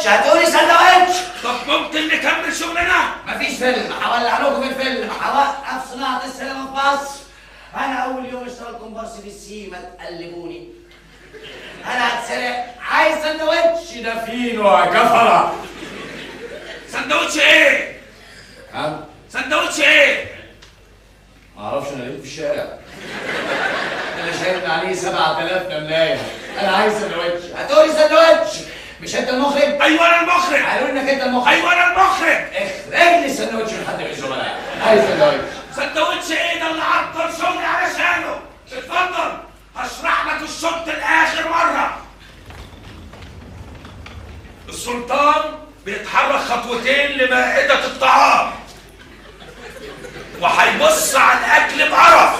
سندوتش، هاتولي سندوتش. طب ممكن نكمل شغلنا؟ مفيش فيلم، هولع لكم الفيلم، هوقف صناعة السينما في مصر. أنا أول يوم اشتغل كومبارس في السيما تقلبوني. أنا هتسرق، عايز سندوتش. ده فينو يا كفرة. سندوتش إيه؟ ها؟ سندوتش إيه؟ معرفش، أنا لقيته في الشارع. أنا شايل عليه 7000 نملاية. أنا عايز سندوتش، هاتولي سندوتش. مش أنت المخرج؟ أيوه أنا المخرج. قالوا لي إنك أنت المخرج. أيوه أنا المخرج. اخرج لي السندوتش من حد من الزملاء. عايز سندوتش. سندوتش إيه ده اللي عطل شغلي علشانه؟ اتفضل، هشرح لك الشوط لآخر مرة. السلطان بيتحرك خطوتين لمائدة الطعام وهيبص على الأكل بقرف.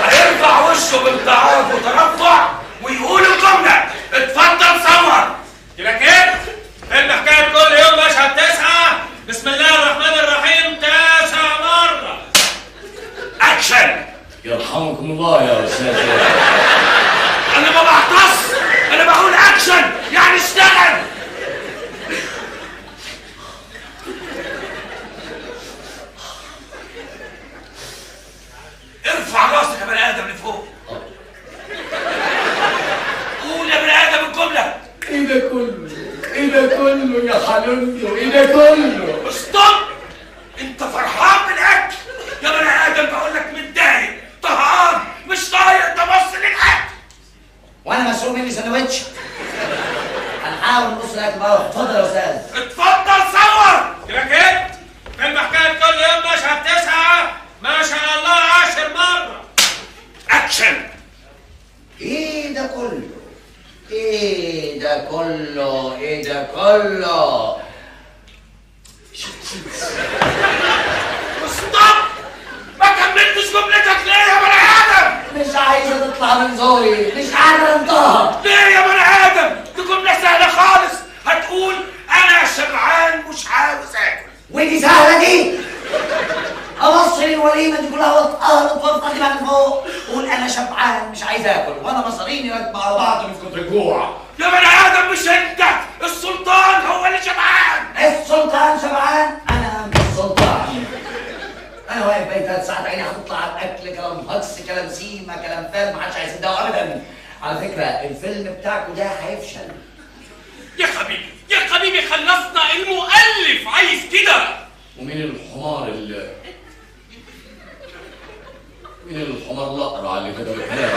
هيرفع وشه بامتعاض وترفع ويقول الجملة. اتفضل صور. كده فيلم حكاية كل يوم مشهد 9. بسم الله الرحمن الرحيم، 9 مرة. اكشن. يرحمكم الله يا استاذ. انا ما بعتص، انا بقول اكشن يعني اشتغل. ارفع راسك يا بني ادم لفوق. قول يا بني ادم الجملة. ايه ده كله؟ ايه ده كله يا حلوندو؟ ايه ده كله؟ stop. انت فرحان بالاكل يا بني ادم؟ بقول لك متضايق، طهقان، مش طايق تبص للاكل. وانا مسؤول مني سندوتش؟ هنحاول نبص الاكل بقى. اتفضل يا استاذ. اتفضل صور. كده فيلم حكاية كل يوم مشهد 9، ما شاء الله 10 مرة. اكشن. ايه ده كله؟ ايه ده كله؟ ايه ده كله؟ stop. ما كملتش جملتك ليه يا بني ادم؟ مش عايزه تطلع من زوري، مش قادر انطقها. ليه يا بني ادم؟ دي جملة سهلة خالص. هتقول انا شبعان مش عاوز اكل. ودي سهلة دي؟ ابص للوليمه دي كلها واتقهرت وافضل دماغي فوق، قول انا شبعان مش عايز اكل، وانا مصاريني راكبه على بعض من كتر الجوع. يا بني ادم مش انت، السلطان هو اللي شبعان. السلطان شبعان؟ انا مش السلطان. انا واقف بقالي 3 ساعات عيني هتطلع على الاكل، كلام هجص، كلام سيما، كلام فارغ، محدش هيصدقه ابدا. على فكرة الفيلم بتاعكوا ده هيفشل. يا حبيبي يا حبيبي خلصنا، المؤلف عايز كده. ومين الحمار اللي مين الحمار الاقرع اللي كده بالحلال؟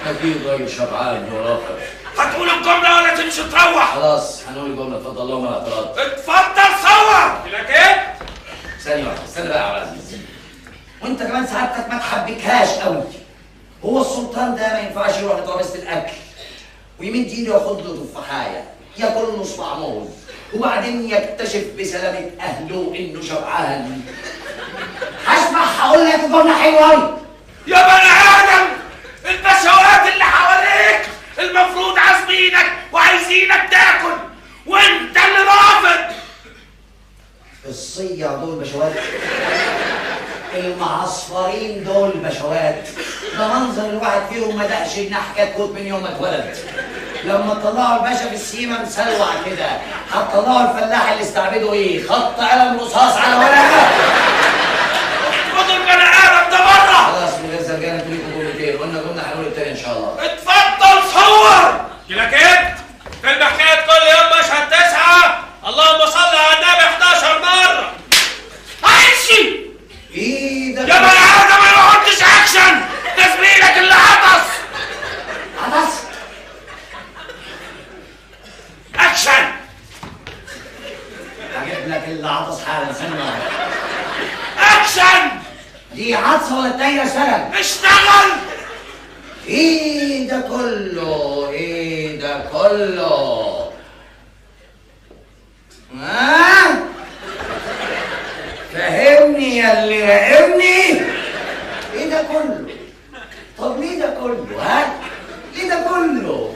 اكيد راجل شبعان هو الاخر. هتقول الجملة ولا تمشي تروح؟ خلاص هنقول الجملة. اتفضل اللهم لا اعتراض. اتفضل صور. كده ثانية واحدة، استنى بقى يا عبد العزيز. وانت كمان سعادتك ما تحبكهاش قوي. هو السلطان ده ما ينفعش يروح لترابيزه الاكل ويمد ايده ياخد له تفاحيه، ياكل له صباع موز، وبعدين يكتشف بسلامه اهله انه شبعان. هسمع هقول لك الجملة حلوة قوي. يا بني ادم البشوات اللي حواليك المفروض عازمينك وعايزينك تاكل، وانت اللي رافض. الصيع دول بشوات، المعصفرين دول بشوات، ده منظر الواحد فيهم ما دقش جناح كتكوت من يوم ما اتولد. لما طلعوا الباشا في السيما مسلوع كده، هتطلعوا الفلاح اللي استعبده ايه؟ خط قلم رصاص على ورقة. خدوا البني ادم ده بره. خلاص من غير زرجانه، انتوا ليكوا جملتين، قلنا جملة هنقول التاني ان شاء الله. اتفضل صور. كده فيلم حكاية كل يوم مشهد 9، اللهم صل على النبي 11 مرة. عايشي. ايه ده يا بني ادم؟ انا ما قلتش اكشن، ده زميلك اللي عطس. عطس؟ اكشن. هجيب لك اللي عطس حالا. ثانية واحدة. اكشن. دي عطسة ولا التانية اشتغل؟ اشتغل. ايه ده كله؟ ايه ده كله؟ ها؟ فهمني يا اللي راقبني. ايه ده كله؟ طب ليه ده كله؟ ها؟ ليه ده كله؟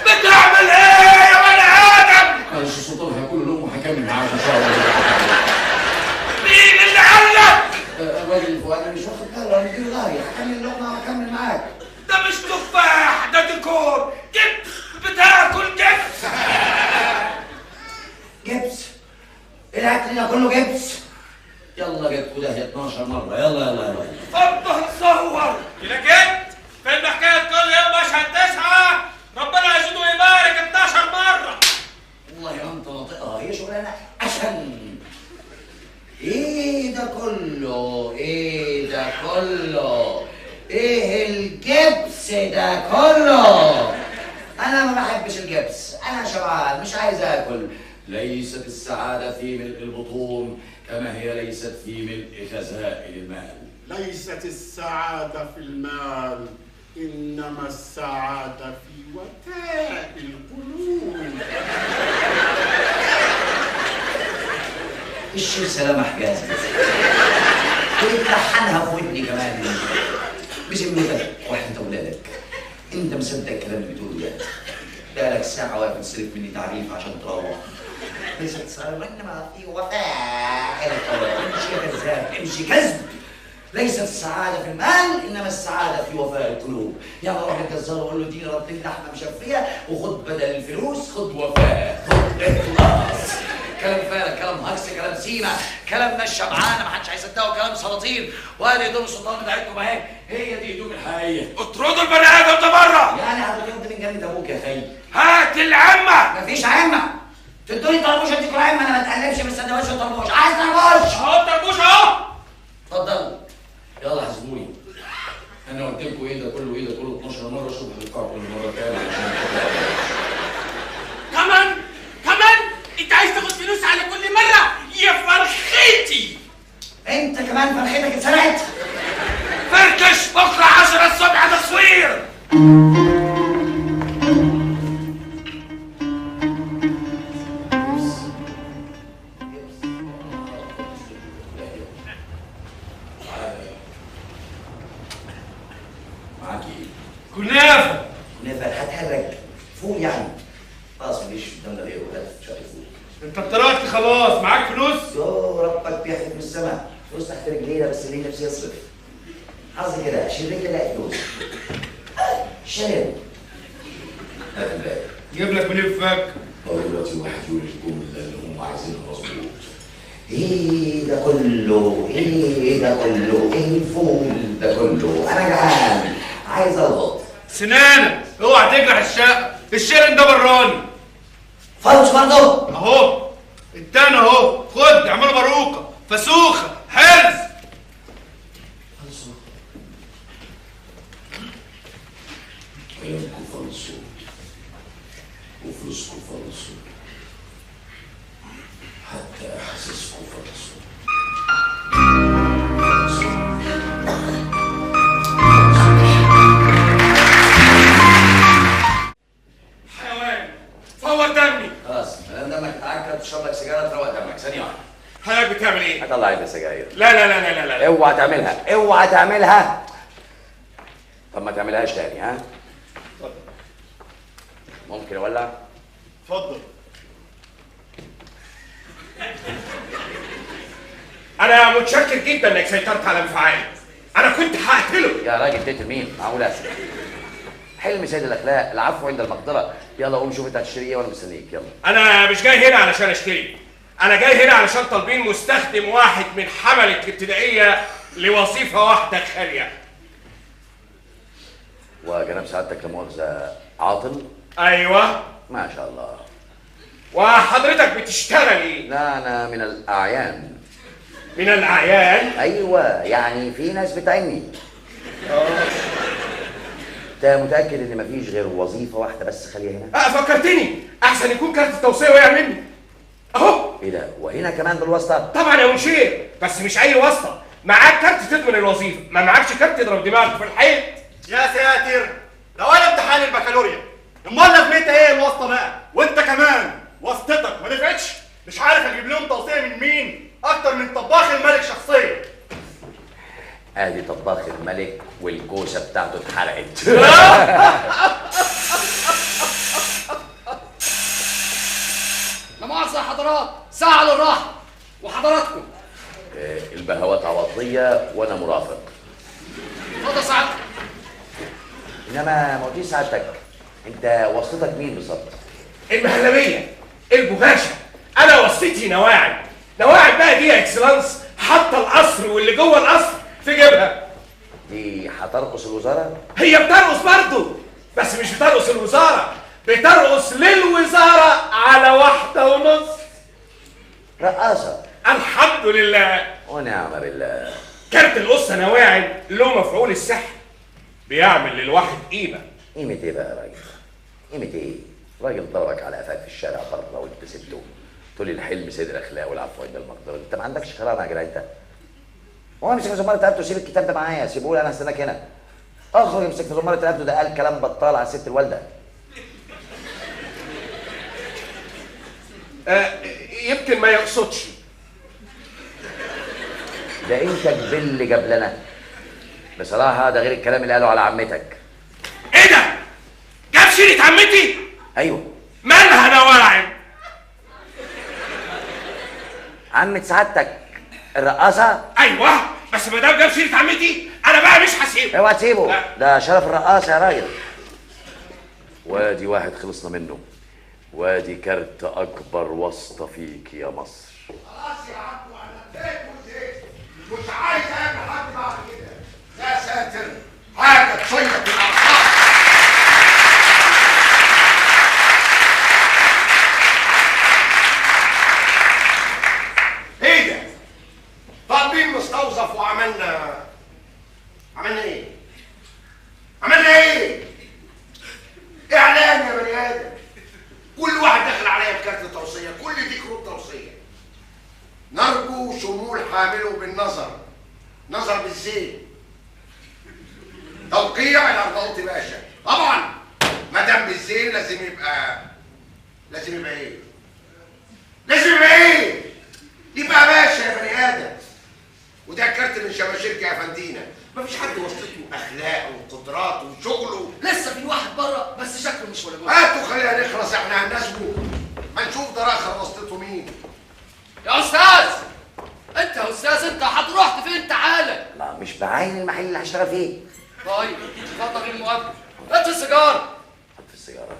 بتعمل ايه يا بني ادم؟ معلش السلطان هياكل لقمة وهكمل معاك ان شاء الله. مين اللي قال لك؟ الراجل اللي فوق انا مش واخد بالي، انا مدير ظهري، هكمل لقمة وهكمل معاك. ده مش تفاح، ده ديكور. ده كله؟ انا ما بحبش الجبس، انا شبعان مش عايز اكل. ليست السعادة في ملء البطون كما هي ليست في ملء خزائن المال. ليست السعادة في المال، إنما السعادة في وفاء القلوب. الشيخ سلامة حجازي ويتلحنها في ودني كمان. بذمتك وحدة أولادك، أنت مصدق الكلام اللي بتقوله ده؟ بقالك ساعة واقف تسلف مني تعريف عشان تروح. ليست السعادة وإنما في وفاء القلوب. امشي يا كذاب، امشي كذب. ليست السعادة في المال، إنما السعادة في وفاء القلوب. يلا روح للجزار وقول له اديني رطلين لحمة مشفية وخد بدل الفلوس خد وفاء، خد إخلاص. كلام فارغ، كلام هجس، كلام سيما، كلام ناس شبعانة ما حدش هيصدقه، كلام سلاطين. وادي هدوم السلطان بتاعتكم أهي، هي دي هدوم الحقيقية. اطردوا البني آدم ده بره. يعني هتطرد من جنة أبوك يا خي؟ هات العمة. مفيش عمة. تدوني طربوش أديكوا عمة، أنا ما اتقلبش من السندوتش والطربوش. عايز طربوش؟ أهو الطربوش أهو. اتفضل. يلا حاسبوني. انا قلت لكم ايه ده كله، ايه ده كله 12 مرة، شوفوا هتدفعوا كل مرة كام عشان كمان كمان انت عايز تاخد فلوس على كل مرة يا فرختي. انت كمان فرختك اتسرقت. فركش بكره 10 الصبح تصوير. معاك ايه؟ كنافه. كنافه هتهرج فوق يعني. خلاص مفيش قدامنا غيره، هات شوية فوق. انت اتطرقت خلاص، معاك فلوس؟ يا ربك بيحلف من السما، فلوس تحت رجلينا بس ليه نفسي يصرف. حظي كده، شيل رجلي الاقي فلوس. شارب. هات الباقي. جيب لك منين فك؟ هو دلوقتي واحد يقول الجملة اللي هم عايزينها مظبوط. ايه ده كله؟ ايه ده كله؟ ايه الفول ده كله؟ انا جعان عايز الغط. سنانك اوعى تجرح الشقة، الشيرن ده براني. فلوس برضه؟ اهو التاني اهو، خد اعمله باروكه، فسوخه، حرز. فلوس قيمكم فلسوا وفلوسكم فلسوا، حتى احاسيسكم فلسوا. حيوان فور دمي. خلاص ما دام دمك اتعكر تشرب لك سيجارة تروق دمك. ثانية واحدة. حضرتك بتعمل ايه؟ هطلع علبة سجاير. لا لا لا لا لا لا، اوعى تعملها، اوعى تعملها. طب ما تعملهاش تاني. ها؟ اتفضل. ممكن اولع؟ اتفضل. انا متشكر جدا انك سيطرت على انفعالي، انا كنت هقتله. يا راجل تقتل مين؟ معقولة؟ حلم سيد الاخلاق، العفو عند المقدرة. يلا قوم شوف انت هتشتري ايه وانا مستنيك. يلا. انا مش جاي هنا علشان اشتري، انا جاي هنا علشان طالبين مستخدم واحد من حمله الابتدائية لوظيفة واحدة خالية. وجناب سعادتك لا مؤاخذة عاطل؟ ايوه. ما شاء الله. وحضرتك بتشتغل ايه؟ لا انا من الاعيان. من الاعيان؟ ايوه، يعني في ناس بتعني. انت متاكد ان مفيش غير وظيفة واحدة بس خالية هنا؟ فكرتني، احسن يكون كارت التوصية وقع مني. اهو. ايه ده؟ وهنا كمان بالواسطة؟ طبعا يا منشير، بس مش اي واسطه، معاك كارت تضمن الوظيفة، ما معاكش كارت تضرب دماغك في الحيط. يا ساتر، ده ولا امتحان البكالوريا، امال لازمتها ايه الواسطة بقى؟ وانت كمان واسطتك ما نفعتش، مش عارف اجيب لهم توصية من مين اكتر من طباخ الملك شخصيا. ادي طباخ الملك والكوسه بتاعته اتحرقت. لا مؤاخذة يا حضرات، ساعة للراحة وحضراتكم. البهوات عوضيه وانا مرافق. اتفضل سعادتك. انما ما قلتليش سعادتك، انت واسطتك مين بالظبط؟ المهلبيه، البغاشه، انا واسطتي نواعم. نواعم بقى دي يا اكسلانس حاطه القصر واللي جوه القصر في جيبها. دي هترقص الوزارة؟ هي بترقص برضه، بس مش بترقص الوزارة، بترقص للوزارة على 1.5. رقاصه. الحمد لله ونعم بالله. كارت القصة نواعم له مفعول السحر. بيعمل للواحد قيمة. قيمة ايه بقى يا راجل؟ قيمة ايه؟ راجل ضربك على قفاك في الشارع بره وانت سبته، تقول لي الحلم سيد الاخلاق والعفو عند المقدرة، انت ما عندكش كرامة يا جدع انت. هو امسك زمارة رقبته، سيب الكتاب ده معايا، سيبه لي انا هستناك هنا. اخرج امسك في زمارة رقبته، ده قال كلام بطال على الست الوالدة. يمكن ما يقصدش. ده انت جبل جاب لنا. بصراحة ده غير الكلام اللي قاله على عمتك. ايه ده؟ جاب سيرة عمتي؟ ايوه. مالها نواعم؟ عمة سعادتك الرقاصة؟ ايوه، بس ما دام جاب سيرة عمتي انا بقى مش هسيبه. اوعى تسيبه، ده شرف الرقاصة يا راجل. وادي واحد خلصنا منه، وادي كارت اكبر واسطة فيك يا مصر. خلاص يا عبدو انا تعبت وزهقت، مش عايز اقابل حد بعد كده. يا ساتر، حاجة تصيب الاعصاب. ايه ده؟ طالبين مستوظف وعملنا ايه؟ عملنا ايه؟ اعلان يا بني ادم. كل واحد دخل عليا بكارت توصية، كل دي كروت توصية. نرجو شمول حامله بالنظر، نظر بالزين. توقيع الارناؤوطي باشا، طبعا ما دام بالزين لازم يبقى، لازم يبقى ايه؟ لازم يبقى ايه؟ يبقى باشا يا بني ادم. وده كارت من شباشيرك يا فندينا، مفيش حد وسطته اخلاقه وقدراته وشغله. لسه في واحد بره بس شكله مش ولا بد. هاتوا خلينا نخلص، احنا هنناسبه. ما نشوف ده اخر وسطته مين. يا استاذ، انت يا استاذ، انت هتروح فين؟ تعالى. لا مش بعاين المحل اللي هشتغل فيه. طيب اتفضل غير المقابل. اطفي السيجارة. اطفي السيجارة،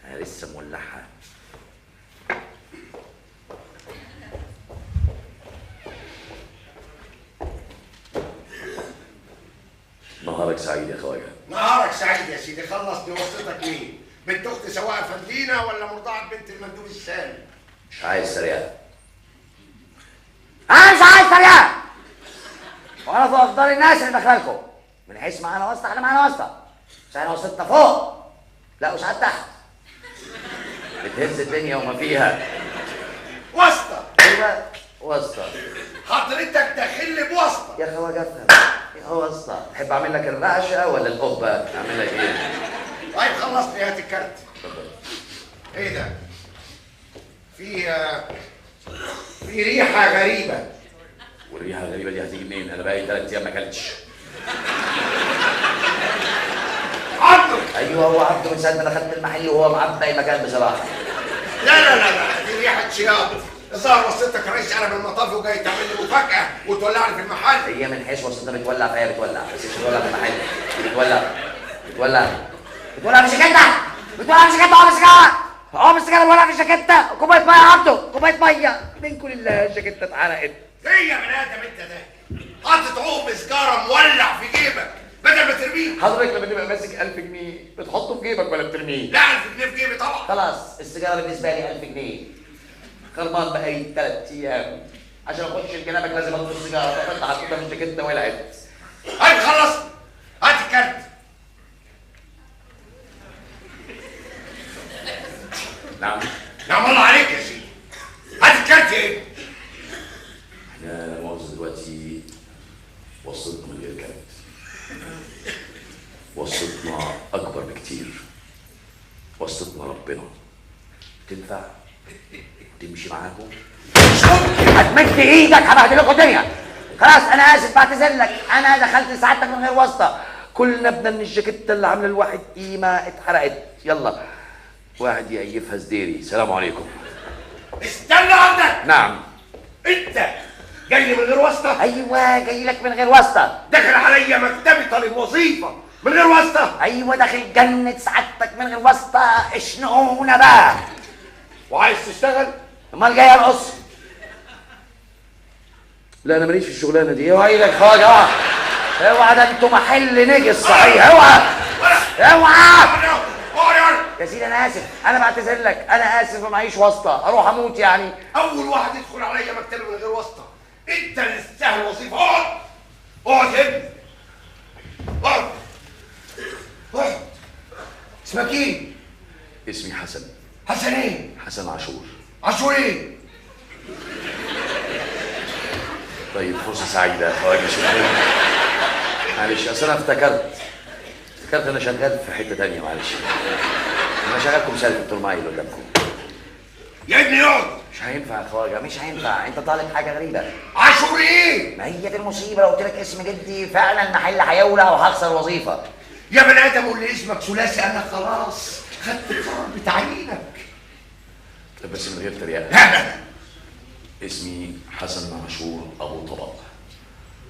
انا لسه مولعها. نهارك سعيد يا خواجه. نهارك سعيد يا سيدي. خلصني، وصيتك مين؟ بنت اختي سواء فندينا ولا مرضعة بنت المندوب السامي؟ مش عايز سريعة. انا مش عايز سريعة. وانا فوق افضل الناس اللي داخلالكم. من حيث معانا واسطة، احنا معانا واسطة. بس احنا واسطتنا فوق، لا وساعات تحت. بتهز الدنيا وما فيها. واسطة. ايوه واسطة. حضرتك داخل لي بواسطة. يا خواجه افهم، ايه واسطة؟ تحب اعمل لك الرعشة ولا القبة؟ اعمل لك ايه؟ طيب خلصني، هات الكارت. اتفضل. ايه ده؟ في ريحة غريبة. والريحة الغريبة دي هتيجي منين؟ أنا بقالي 3 أيام ما أكلتش. عبده. أيوه هو عبده، من ساعة ما دخلت المحل وهو معبي المكان بصراحة. لا لا لا لا، دي ريحة شياط. الظاهر وصلتك رئيس قلم المطافي وجاي تعمل لي مفاجأة وتولعني في المحل. هي من حيث وصلتنا بتولع، فهي بتولع، بس مش بتولع في المحل، دي بتولع بتولع بتولع في شكلتك، بتولع في شكلتك. اقعد السيجارة، اقعد السيجارة، بتولع في شاكيتة. كوباية مية يا عبده، كوباية مية. من كل الله الشاكيتة اتحرقت. ايه يا بني ادم انت ده؟ حاطط عقب سيجارة مولع في جيبك بدل ما ترميه. حضرتك لما تبقى ماسك 1000 جنيه بتحطه في جيبك ولا بترميه؟ لا 1000 جنيه في جيبي طبعا. خلاص السيجارة بالنسبة لي 1000 جنيه. خربان بقالي 3 أيام عشان اخش لجنابك لازم اطفي السيجارة، فانت حطيتها في الجاكيته ولعت. طيب خلص، هات الكارت. نعم نعم الله عليك يا سيدي، هات الكارت يا ابني. احنا لا مؤاخذة دلوقتي وصلتنا من غير كارت. وصلتنا أكبر بكتير. وصلتنا ربنا. تنفع؟ تمشي معاكم؟ هتمد ايدك هبهدلكوا الدنيا. خلاص انا اسف، بعتذر لك، انا دخلت سعادتك من غير واسطه. كلنا ابنا من الجاكيته اللي عامله الواحد قيمة اتحرقت. يلا واحد يقيفها زديري. سلام عليكم. استنى عندك. نعم. انت جاي لي من غير واسطه؟ ايوه جاي لك من غير واسطه. داخل عليا مكتبي طالب وظيفة من غير واسطه؟ ايوه داخل جنة سعادتك من غير واسطه. اشنقونا بقى. وعايز تشتغل؟ امال جاي ارقص؟ لا انا ماليش في الشغلانة دي. اوعى ايدك خالص، اوعى اوعى، ده انتوا محل نجس صحيح. اوعى اوعى يا سيدي، انا اسف، انا بعتذر لك، انا اسف، ما معيش واسطه، اروح اموت يعني. اول واحد يدخل عليا مكتبي من غير واسطه، انت اللي تستاهل وظيفة. اقعد اقعد يا ابني، اقعد. اقعد. اسمك ايه؟ اسمي حسن. حسن ايه؟ حسن عاشور. عاشور ايه؟ طيب فرصة سعيدة يا خواجة، شكرا. معلش اصل انا افتكرت انا شغال في حتة تانية، معلش. انا شغالكم سالفة طول معايا قدامكم. يا ابني اقعد. مش هينفع يا خواجة، مش هينفع، انت طالب حاجة غريبة. عاشور ايه؟ ما هي دي المصيبة، لو قلت لك اسم جدي فعلا المحل هيولع وهخسر وظيفة. يا بني ادم قول لي اسمك ثلاثي، انا خلاص خدت القرار بتعيينك. طب بس من غير تريقة. لا لا، اسمي حسن عاشور ابو طبق.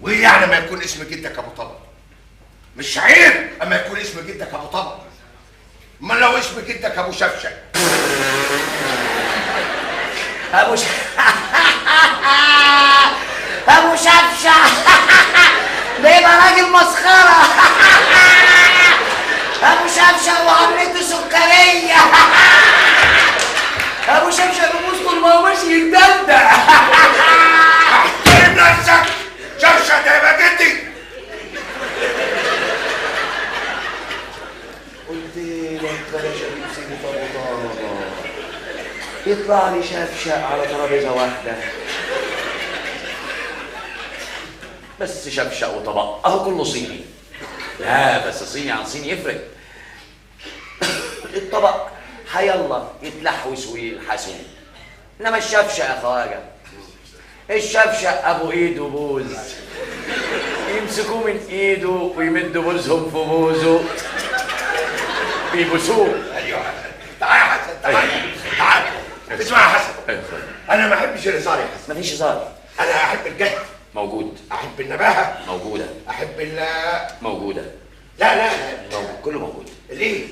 وايه يعني ما يكون اسم جدك ابو طبق؟ مش عيب اما يكون اسم جدك ابو طبق. امال لو اسم جدك ابو شفشق؟ ابو ابو شفشق ده يبقى راجل مسخرة. ابو شفشق وعملته سكريه. ابو شفشق بيبوس طول ما هو ماشي يتدلدق. احترم نفسك، شفشق ده يبقى جدي. قلت لك بلاش اجيب سيره ابو طبق، يطلع لي شفشق على ترابيزة واحدة. بس شفشق وطبق اهو كله صيني. لا بس صيني عن صيني يفرق. الطبق هيلا يتلحوس ويلحسوه، انما الشفشق يا خواجه، الشفشق ابو ايده بوز، يمسكوه من ايده ويمدوا بوزهم في بوزه بيبوسوه. ايوه تعال يا حسن، تعال تعال. اسمع يا حسن، انا ما احبش الهزار يا حسن. مفيش هزار. انا احب الجد. موجود. احب النباهه. موجودة. احب ال موجودة. لا لا لا، موجود، كله موجود. الايه؟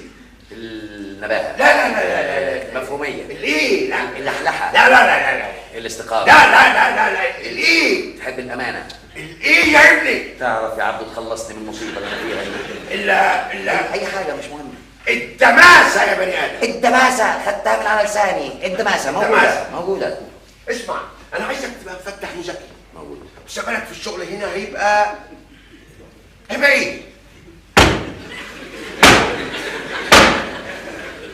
النباهه. لا لا لا لا لا، المفهوميه. الايه؟ لا. اللحلحه. لا لا لا لا لا. الاستقامة. لا لا لا لا لا. الايه؟ تحب الامانة. الايه يا ابني؟ تعرف يا عبدو تخلصني من المصيبة اللي انا فيها دي. الا اي حاجة مش مهمة. الدماسه يا بني ادم. الدماسه خدتها من على لساني. الدماسه موجودة موجودة. اسمع، انا عايزك تبقى مفتح وذكي. موجود. مستقبلك في الشغل هنا هيبقى ايه؟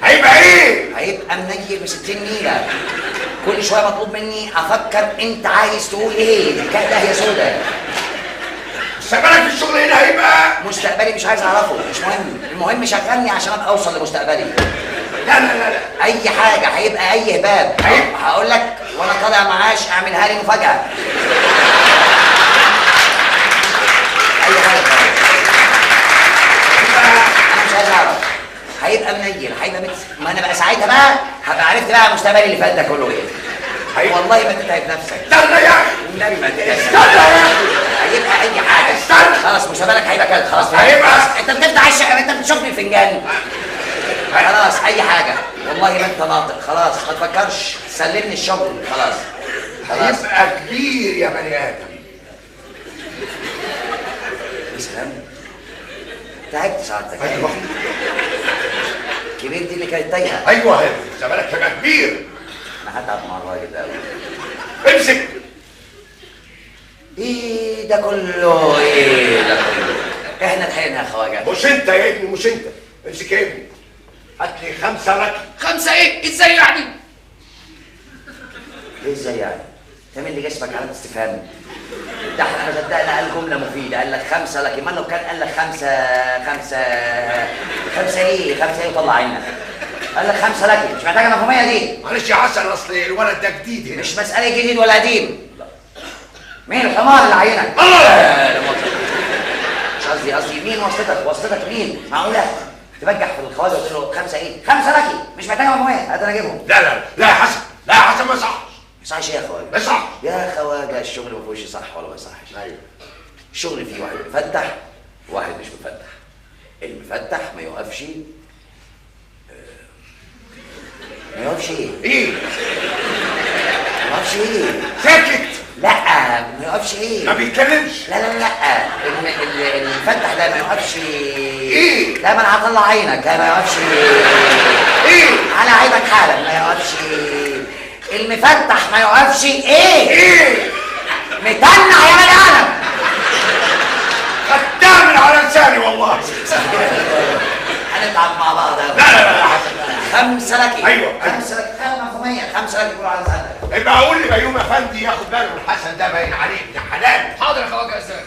هيبقى ايه؟ هيبقى منيل ب 60 نيله. كل شوية مطلوب مني افكر انت عايز تقول ايه. كده هي سودا. مستقبلك في الشغل هنا هيبقى مستقبلي مش عايز اعرفه، مش مهم، المهم شغلني عشان ابقى اوصل لمستقبلي. لا لا لا لا، اي حاجة هيبقى اي هباب. هقول لك وانا طالع معاش اعملها لي مفاجاة. اي حاجة انا مش عايز اعرف. هيبقى منيل، هيبقى ما انا بقى ساعتها بقى هبقى عرفت بقى مستقبلي اللي فات ده كله ايه. والله ما تتعب نفسك. استنى يا اخي، والنبي ما تتعب. استنى يا اخي، هيبقى اي حاجة. استنى خلاص، مستقبلك هيبقى كده خلاص. هيبقى انت بتفتح الشقة، انت بتشوفني الفنجان. خلاص اي حاجة، والله ما انت ناطق. خلاص ما تفكرش، سلمني الشغل خلاص. خلاص هيبقى كبير يا بني ادم. يا سلام، تعبت سعادتك. ايوه كبير دي اللي كانت تايهه. ايوه مستقبلك هيبقى كبير. انا هتعب مع الراجل ده قوي. امسك. ايه ده كله؟ ايه ده كله؟ احنا لحقنا يا خواجه. مش انت يا ابني، مش انت. امسك يا ابني، هات لي 5 ركل. 5 ايه؟ ازاي يعني؟ ايه ازاي يعني؟ تعمل لي جسمك علامة استفهام. ده احنا ما صدقنا قال جملة مفيدة، قال لك 5، لكن ما لو كان قال لك 5 5 5 ايه؟ 5 ايه وطلع عينك. قال لك 5 لكن مش محتاجة المفهومية دي. معلش يا حسن، اصل الولد ده جديد هنا. مش مسألة جديد ولا قديم. مين الحمار اللي عينك؟ الله. لا مش قصدي، قصدي مين واسطتك؟ واسطتك مين؟ معقولة؟ تبجح في الخواجه وتقول له 5 ايه؟ 5 لكي مش محتاجة مفهومية، هات انا اجيبهم. لا لا لا يا حسن، لا يا حسن ما يصحش. ما يصحش ايه يا خواجه؟ ما يصحش يا خواجه، الشغل ما فيهوش صح ولا ما يصحش. ايوه الشغل فيه واحد مفتح وواحد مش مفتح. المفتح ما يوقفش. ما يوقفش ايه؟ ايه؟ ما يوقفش ايه؟ ساكت. لا ما يوقفش ايه؟ ما بيتكلمش. لا لا لا، المفتح ده ما يوقفش ايه؟ لا ما انا هطلع عينك. لا ما يوقفش ايه؟ على عينك حالا. ما يوقفش المفتح، ما يوقفش ايه؟ ايه؟ متنع يا بني ادم. خدتها من على لساني والله. هنتعب مع بعض. لا لا لا يا حسن. 5 لك. أيوة. 5 لك مفهومية، 5 لك يقولوا على سنة. يبقى اقول لبيوم افندي ياخد باله من حسن ده، باين عليه ابن حلال. حاضر يا خواجه ازاي.